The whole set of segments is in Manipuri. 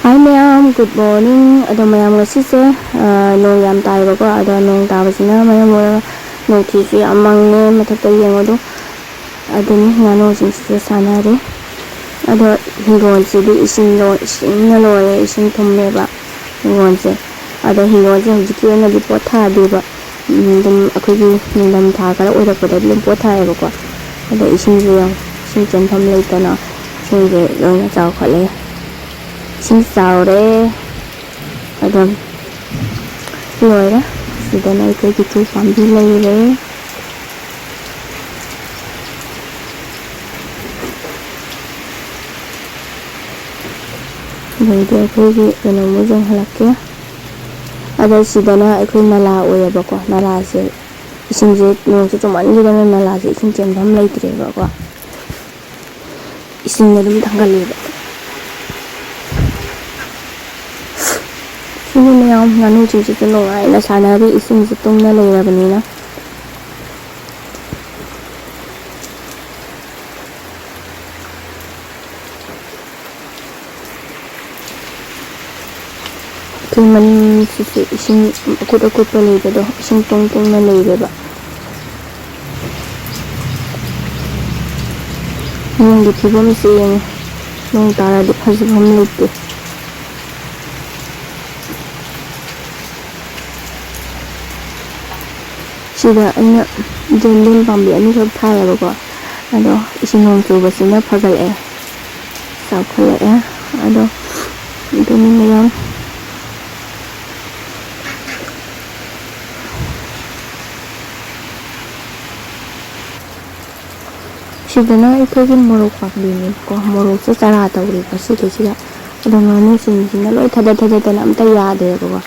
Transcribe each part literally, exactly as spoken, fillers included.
Hi ꯃꯌꯥꯝ, good morning꯫ ꯑꯗꯣ ꯃꯌꯥꯝ, ꯉꯁꯤꯁꯦ, ꯑ, ꯅꯣꯡ ꯌꯥꯝ ꯇꯥꯏꯕꯀꯣ꯫ ꯑꯗꯣ ꯅꯣꯡ ꯇꯥꯕꯁꯤꯅ ꯃꯔꯝ ꯑꯣꯏꯔꯒ ꯅꯣꯡꯊꯤꯁꯨ ꯌꯥꯝ ꯃꯪꯉꯦ꯫ ꯃꯊꯛꯇ ꯌꯦꯡꯉꯣ ꯑꯗꯣ꯫ ꯑꯗꯨꯅꯤ ꯉꯥꯅꯨꯁꯤꯡꯁꯤꯁꯨ ꯁꯥꯟꯅꯔꯤ꯫ ꯑꯗꯣ ꯍꯤꯡꯒꯣꯜꯁꯤꯗꯤ ꯏꯁꯤꯡ ꯂꯣ-, ꯏꯁꯤꯡꯅ ꯂꯣꯏꯔꯦ, ꯏꯁꯤꯡ ꯊꯨꯝꯃꯦꯕ ꯍꯤꯡꯒꯣꯜꯁꯦ꯫ ꯑꯗꯣ ꯍꯤꯡꯒꯣꯜꯁꯦ ꯍꯧꯖꯤꯛꯀꯤ ꯑꯣꯏꯅꯗꯤ ꯄꯣꯠ ꯊꯥꯗꯦꯕ꯫ ꯎꯝ, ꯑꯗꯨꯝ ꯑꯩꯈꯣꯏꯒꯤ ꯅꯤꯡꯊꯝ ꯊꯥ ꯈꯔ ꯑꯣꯏꯔꯛꯄꯗꯗꯤ ꯑꯗꯨꯝ ꯄꯣꯠ ꯊꯥꯏꯌꯦꯕꯀꯣ꯫ ꯑꯗꯣ ꯏꯁꯤꯡꯁꯦ ꯌꯦꯡꯉꯣ, ꯏꯁꯤꯡ ꯆꯦꯟꯐꯝ ꯂꯩꯇꯅ ꯏꯁꯤꯡꯁꯦ ꯂꯣꯏꯅ ꯆꯥꯎꯈꯠꯂꯦ꯫ ꯏꯁꯤꯡ ꯆꯥꯎꯔꯦ꯫ ꯑꯗꯨꯝ ꯂꯣꯏꯔꯦ꯫ ꯁꯤꯗꯅ ꯑꯩꯈꯣꯏꯒꯤ ꯆꯨ ꯄꯥꯝꯕꯤ ꯂꯩꯔꯦ꯫ ꯑꯗꯩꯗꯤ ꯑꯩꯈꯣꯏꯒꯤ ꯀꯩꯅꯣꯃꯨꯛ ꯌꯦꯡꯍꯜꯂꯛꯀꯦ꯫ ꯑꯗꯣ ꯁꯤꯗꯅ ꯑꯩꯈꯣꯏ ꯅꯂꯥ ꯑꯣꯏꯌꯦꯕꯀꯣ꯫ ꯅꯂꯥꯁꯦ ꯏꯁꯤꯡꯁꯦ, ꯅꯣꯡꯁꯦ ꯆꯨꯃꯟꯈꯤꯗꯅ ꯅꯂꯥꯁꯦ ꯏꯁꯤꯡ ꯆꯦꯟꯐꯝ ꯂꯩꯇ꯭ꯔꯦꯕꯀꯣ꯫ ꯏꯁꯤꯡ ꯑꯗꯨꯝ ꯊꯥꯡꯒꯠꯂꯦꯕ꯫ ꯁꯤꯒꯤ ꯃꯌꯥꯝ ꯉꯥꯅꯨꯁꯤꯡꯁꯤꯁꯨ ꯅꯨꯡꯉꯥꯏꯅ ꯁꯥꯟꯅꯔꯤ, ꯏꯁꯤꯡꯁꯦ ꯇꯨꯡꯅ ꯂꯩꯔꯕꯅꯤꯅ꯫ ꯑꯩꯈꯣꯏ ꯃꯅꯤꯡꯁꯤꯁꯨ ꯏꯁꯤꯡ ꯑꯀꯨꯠ ꯑꯀꯨꯠꯄ ꯂꯩꯕꯗꯣ, ꯏꯁꯤꯡ ꯇꯨꯡ ꯇꯨꯡꯅ ꯂꯩꯔꯦꯕ꯫ ꯅꯣꯡꯒꯤ ꯐꯤꯕꯝꯁꯦ ꯌꯦꯡꯉꯨ, ꯅꯣꯡ ꯇꯥꯔꯗꯤ ꯐꯖꯐꯝ ꯂꯩꯇꯦ꯫ ꯁꯤꯗ ꯑꯩꯅ ꯌꯦꯟꯗꯦꯝ ꯄꯥꯝꯕꯤ ꯑꯅꯤꯈꯛ ꯊꯥꯏꯌꯦꯕꯀꯣ, ꯑꯗꯣ ꯏꯁꯤꯡ ꯅꯣꯡ ꯆꯨꯕꯁꯤꯅ ꯐꯒꯠꯂꯛꯑꯦ, ꯆꯥꯎꯈꯠꯂꯛꯑꯦ꯫ ꯑꯗꯣ ꯑꯗꯨꯅꯤ ꯃꯌꯥꯝ꯫ ꯁꯤꯗꯅ ꯑꯩꯈꯣꯏꯒꯤ ꯃꯣꯔꯣꯛ ꯄꯥꯝꯕꯤꯅꯦꯕꯀꯣ꯫ ꯃꯣꯔꯣꯛꯁꯦ ꯆꯥꯔꯥ ꯇꯧꯔꯤꯕ ꯁꯤꯗꯩꯁꯤꯗ꯫ ꯑꯗꯣ ꯉꯥꯅꯨꯁꯤꯡꯁꯤꯅ ꯂꯣꯏ ꯊꯗꯠ ꯊꯗꯠꯇꯅ ꯑꯝꯇ ꯌꯥꯗ꯭ꯔꯦꯕꯀꯣ꯫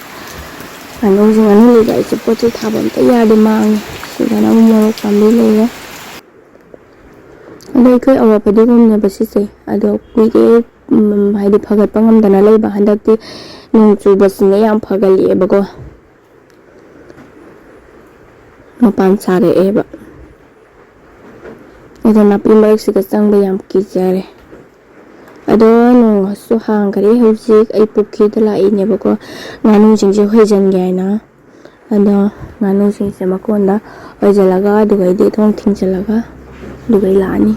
ꯉꯥꯅꯨꯁꯤꯡ, ꯉꯥꯅꯨ ꯂꯩꯕ ꯍꯥꯏꯁꯦ ꯄꯣꯠ ꯆꯩ ꯊꯥꯕ ꯑꯝꯇ ꯌꯥꯗꯦ, ꯃꯥꯡꯉꯦ꯫ ꯁꯤꯗꯅ ꯑꯃꯨꯛ ꯃꯣꯔꯣꯛ ꯄꯥꯝꯕꯤ ꯂꯩꯔꯦ꯫ ꯑꯗꯣ ꯑꯩꯈꯣꯏ ꯑꯋꯥ ꯐꯗꯤꯒꯣꯝꯅꯦꯕ ꯁꯤꯁꯦ꯫ ꯑꯗꯣ ꯀꯨꯏꯔꯦ, ꯎꯝ, ꯍꯥꯏꯗꯤ ꯐꯒꯠꯄ ꯉꯝꯗꯅ ꯂꯩꯕ꯫ ꯍꯟꯗꯛꯇꯤ ꯅꯣꯡ ꯆꯨꯕꯁꯤꯅ ꯌꯥꯝ ꯐꯒꯠꯂꯛꯑꯦꯕꯀꯣ꯫ ꯃꯄꯥꯟ ꯁꯥꯔꯛꯑꯦꯕ꯫ ꯑꯗꯣ ꯅꯥꯄꯤ ꯃꯔꯛꯁꯤꯗ ꯆꯪꯕ ꯌꯥꯝ ꯀꯤꯖꯔꯦ꯫ ꯑꯗꯣ ꯅꯣꯡꯁꯨ ꯍꯥꯡꯈ꯭ꯔꯦ, ꯍꯧꯖꯤꯛ ꯑꯩ ꯄꯨꯈ꯭ꯔꯤꯗ ꯂꯥꯛꯏꯅꯦꯕꯀꯣ, ꯉꯥꯅꯨꯁꯤꯡꯁꯦ ꯍꯣꯏꯖꯟꯒꯦ ꯍꯥꯏꯅ꯫ ꯑꯗꯣ ꯉꯥꯅꯨꯁꯤꯡꯁꯦ ꯃꯀꯣꯟꯗ ꯍꯣꯏꯖꯜꯂꯒ, ꯑꯗꯨꯒꯩꯗꯤ ꯊꯣꯡ ꯊꯤꯡꯖꯤꯜꯂꯒ, ꯑꯗꯨꯒꯩ ꯂꯥꯛꯑꯅꯤ꯫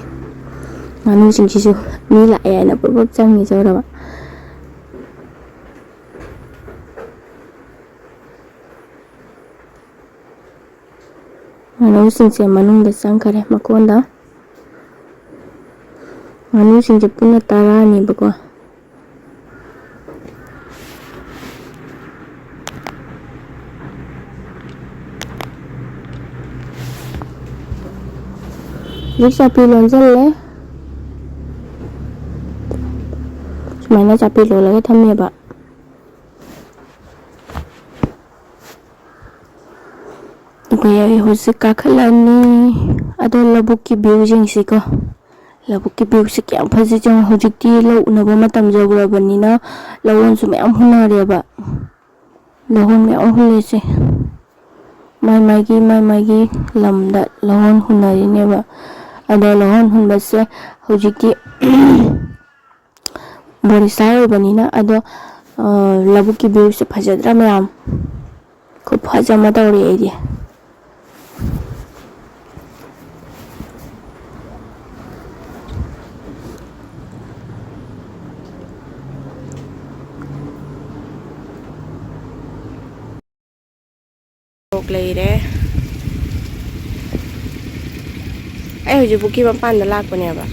ꯉꯥꯅꯨꯁꯤꯡꯁꯤꯁꯨ ꯃꯤ ꯂꯥꯛꯑꯦ ꯍꯥꯏꯅ ꯄꯨꯂꯞ ꯆꯪꯉꯤꯁꯦ ꯎꯔꯕ? ꯉꯥꯅꯨꯁꯤꯡꯁꯦ ꯃꯅꯨꯡꯗ ꯆꯪꯈꯔꯦ ꯃꯀꯣꯟꯗ꯫ ꯉꯥꯅꯨꯁꯤꯡꯁꯦ ꯄꯨꯟꯅ ꯇꯔꯥꯅꯦꯕꯀꯣ꯫ ꯍꯧꯖꯤꯛ ꯆꯥꯄꯤ ꯂꯣꯟꯁꯤꯜꯂꯦ꯫ ꯁꯨꯃꯥꯏꯅ ꯆꯥꯄꯤ ꯂꯣꯜꯂꯒ ꯊꯝꯃꯦꯕ꯫ ꯑꯩꯈꯣꯏ ꯍꯧꯖꯤꯛ ꯀꯥꯈꯠꯂꯅꯤ꯫ ꯑꯗꯣ ꯂꯧꯕꯨꯛꯀꯤ view ꯌꯦꯡꯁꯤꯀꯣ꯫ ꯂꯧꯕꯨꯛꯀꯤ view ꯁꯦ ꯀꯌꯥꯝ ꯐꯖꯩ ꯌꯦꯡꯉꯣ꯫ ꯍꯧꯖꯤꯛꯇꯤ ꯂꯧ ꯎꯅꯕ ꯃꯇꯝ ꯌꯧꯈ꯭ꯔꯕꯅꯤꯅ ꯂꯧꯍꯣꯟꯁꯨ ꯃꯌꯥꯝ ꯍꯨꯟꯅꯔꯦꯕ꯫ ꯂꯧꯍꯣꯟ ꯃꯌꯥꯝ ꯍꯨꯜꯂꯦꯁꯦ꯫ ꯃꯥꯏ ꯃꯥꯏꯒꯤ, ꯃꯥꯏ ꯃꯥꯏꯒꯤ ꯂꯝꯗ ꯂꯧꯍꯣꯟ ꯍꯨꯟꯅꯔꯤꯅꯦꯕ꯫ ꯑꯗꯣ ꯂꯧꯍꯣꯟ ꯍꯨꯟꯕꯁꯦ ꯍꯧꯖꯤꯛꯇꯤ ꯕꯣꯔꯤꯁꯥ ꯑꯣꯏꯕꯅꯤꯅ꯫ ꯑꯗꯣ, ꯑ, ꯂꯧꯕꯨꯛꯀꯤ view ꯁꯦ ꯐꯖꯗ꯭ꯔꯥ ꯃꯌꯥꯝ? ꯈꯨꯐꯖ ꯑꯃ ꯇꯧꯔꯦ ꯑꯩꯗꯤ꯫ ꯁꯣꯔꯣꯛ ꯂꯩꯔꯦ꯫ ꯑꯩ ꯍꯧꯖꯤꯛ ꯄꯨꯈ꯭ꯔꯤ ꯃꯄꯥꯟꯗ ꯂꯥꯛꯄꯅꯦꯕ꯫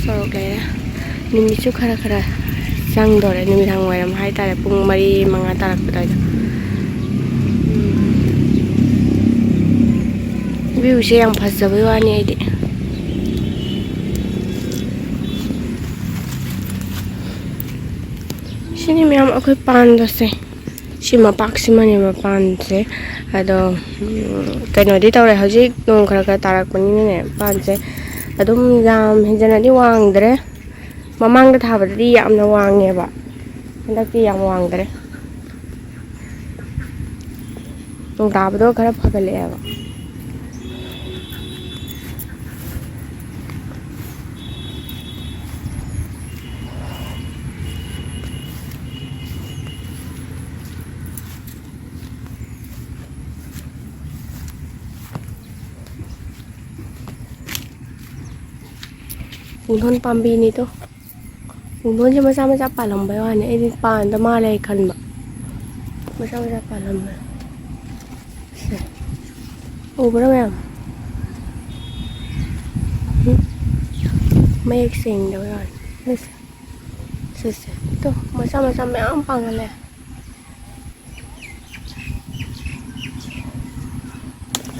ꯁꯣꯔꯣꯛ ꯂꯩꯔꯦ꯫ ꯅꯨꯃꯤꯠꯁꯨ ꯈꯔ ꯈꯔ ꯆꯪꯗꯣꯔꯦ, ꯅꯨꯃꯤꯗꯥꯡ ꯋꯥꯏꯔꯝ ꯍꯥꯏꯇꯥꯔꯦ, ꯄꯨꯡ ꯃꯔꯤ, ꯃꯉꯥ ꯇꯥꯔꯛꯄ ꯑꯗꯨꯋꯥꯏꯗ꯫ View ꯁꯦ ꯌꯥꯝ ꯐꯖꯕꯩ ꯋꯥꯅꯤ ꯑꯩꯗꯤ꯫ ꯁꯤꯅꯤ ꯃꯌꯥꯝ ꯑꯩꯈꯣꯏ ꯄꯥꯟꯕꯁꯦ꯫ ꯁꯤ ꯃꯄꯥꯛꯁꯤꯃꯅꯦ ꯃꯄꯥꯟꯁꯦ꯫ ꯑꯗꯣ, ꯎꯝ, ꯀꯩꯅꯣꯗꯤ ꯇꯧꯔꯦ, ꯍꯧꯖꯤꯛ ꯅꯣꯡ ꯈꯔ ꯈꯔ ꯇꯥꯔꯛꯄꯅꯤꯅꯅꯦ, ꯃꯄꯥꯟꯁꯦ ꯑꯗꯨꯝ ꯌꯥꯝ ꯍꯦꯟꯖꯟꯅꯗꯤ ꯋꯥꯡꯗ꯭ꯔꯦ꯫ ꯃꯃꯥꯡꯗ ꯊꯥꯕꯗꯗꯤ ꯌꯥꯝꯅ ꯋꯥꯡꯉꯦꯕ, ꯍꯟꯗꯛꯇꯤ ꯌꯥꯝ ꯋꯥꯡꯗ꯭ꯔꯦ꯫ ꯅꯣꯡ ꯇꯥꯕꯗꯣ ꯈꯔ ꯐꯒꯠꯂꯛꯑꯦꯕ꯫ ꯄꯨꯡꯗꯣꯟ ꯄꯥꯝꯕꯤꯅꯤꯗꯣ꯫ ꯄꯨꯡꯗꯣꯟꯁꯦ ꯃꯆꯥ ꯃꯆꯥ ꯄꯥꯜꯂꯝꯕꯩ ꯋꯥꯅꯤ, ꯑꯩꯗꯤ ꯄꯥꯟꯗ ꯃꯥꯜꯂꯦ ꯑꯩ ꯈꯟꯕ꯫ ꯃꯆꯥ ꯃꯆꯥ ꯄꯥꯜꯂꯝꯕ꯫ ꯁꯦ꯫ ꯎꯕ꯭ꯔꯥ ꯃꯌꯥꯝ? ꯎꯝ? ꯃꯌꯦꯛ ꯁꯦꯡꯗꯕꯩ ꯋꯥꯅꯤ꯫ ꯁꯦ, ꯁꯦ, ꯁꯦ꯫ ꯇꯣ, ꯃꯆꯥ ꯃꯆꯥ ꯃꯌꯥꯝ ꯄꯥꯜꯍꯜꯂꯦ꯫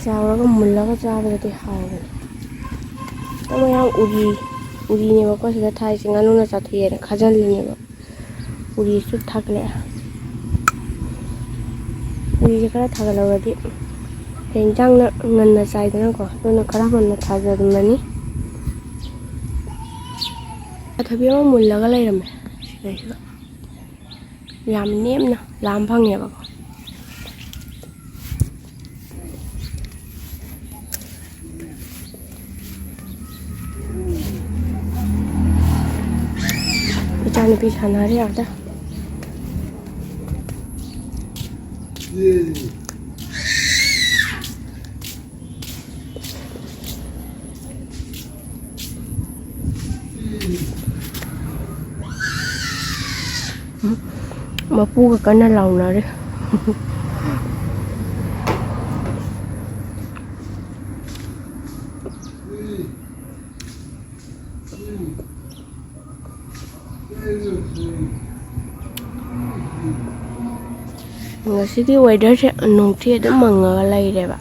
ꯆꯥꯎꯔꯒ ꯃꯨꯜꯂꯒ ꯆꯥꯕꯗꯗꯤ ꯍꯥꯎꯕꯅꯤ꯫ ꯑꯗꯣ ꯃꯌꯥꯝ ꯎꯔꯤ, ꯎꯔꯤꯅꯦꯕꯀꯣ ꯁꯤꯗ ꯊꯥꯏꯁꯦ, ꯉꯥꯅꯨꯅ ꯆꯥꯊꯣꯛꯑꯦꯅ ꯈꯥꯖꯤꯜꯂꯤꯅꯦꯕ꯫ ꯎꯔꯤꯁꯨ ꯊꯥꯒꯠꯂꯛꯑꯦ꯫ ꯎꯔꯤꯁꯦ ꯈꯔ ꯊꯥꯒꯠꯍꯧꯔꯗꯤ ꯍꯌꯦꯡ ꯏꯟꯖꯥꯡꯅ ꯉꯟꯅ ꯆꯥꯏꯗꯅꯀꯣ, ꯑꯗꯨꯅ ꯈꯔ ꯉꯟꯅ ꯊꯥꯖꯔꯝꯃꯅꯤ꯫ ꯑꯊꯕꯤ ꯑꯃ ꯃꯨꯜꯂꯒ ꯂꯩꯔꯝꯃꯦ ꯁꯤꯗꯩꯁꯤꯗ꯫ ꯌꯥꯝ ꯅꯦꯝꯅ ꯂꯥꯝ ꯐꯪꯉꯦꯕꯀꯣ꯫ ꯏꯆꯥꯅꯨꯄꯤ ꯁꯥꯟꯅꯔꯤ ꯑꯥꯗ꯫ ꯃꯄꯨꯒ ꯀꯟꯅ ꯂꯥꯎꯅꯔꯤ꯫ ꯉꯁꯤꯒꯤ weatherꯁꯦ ꯅꯣꯡꯊꯤ ꯑꯗꯨꯝ ꯃꯪꯉꯒ ꯂꯩꯔꯦꯕ꯫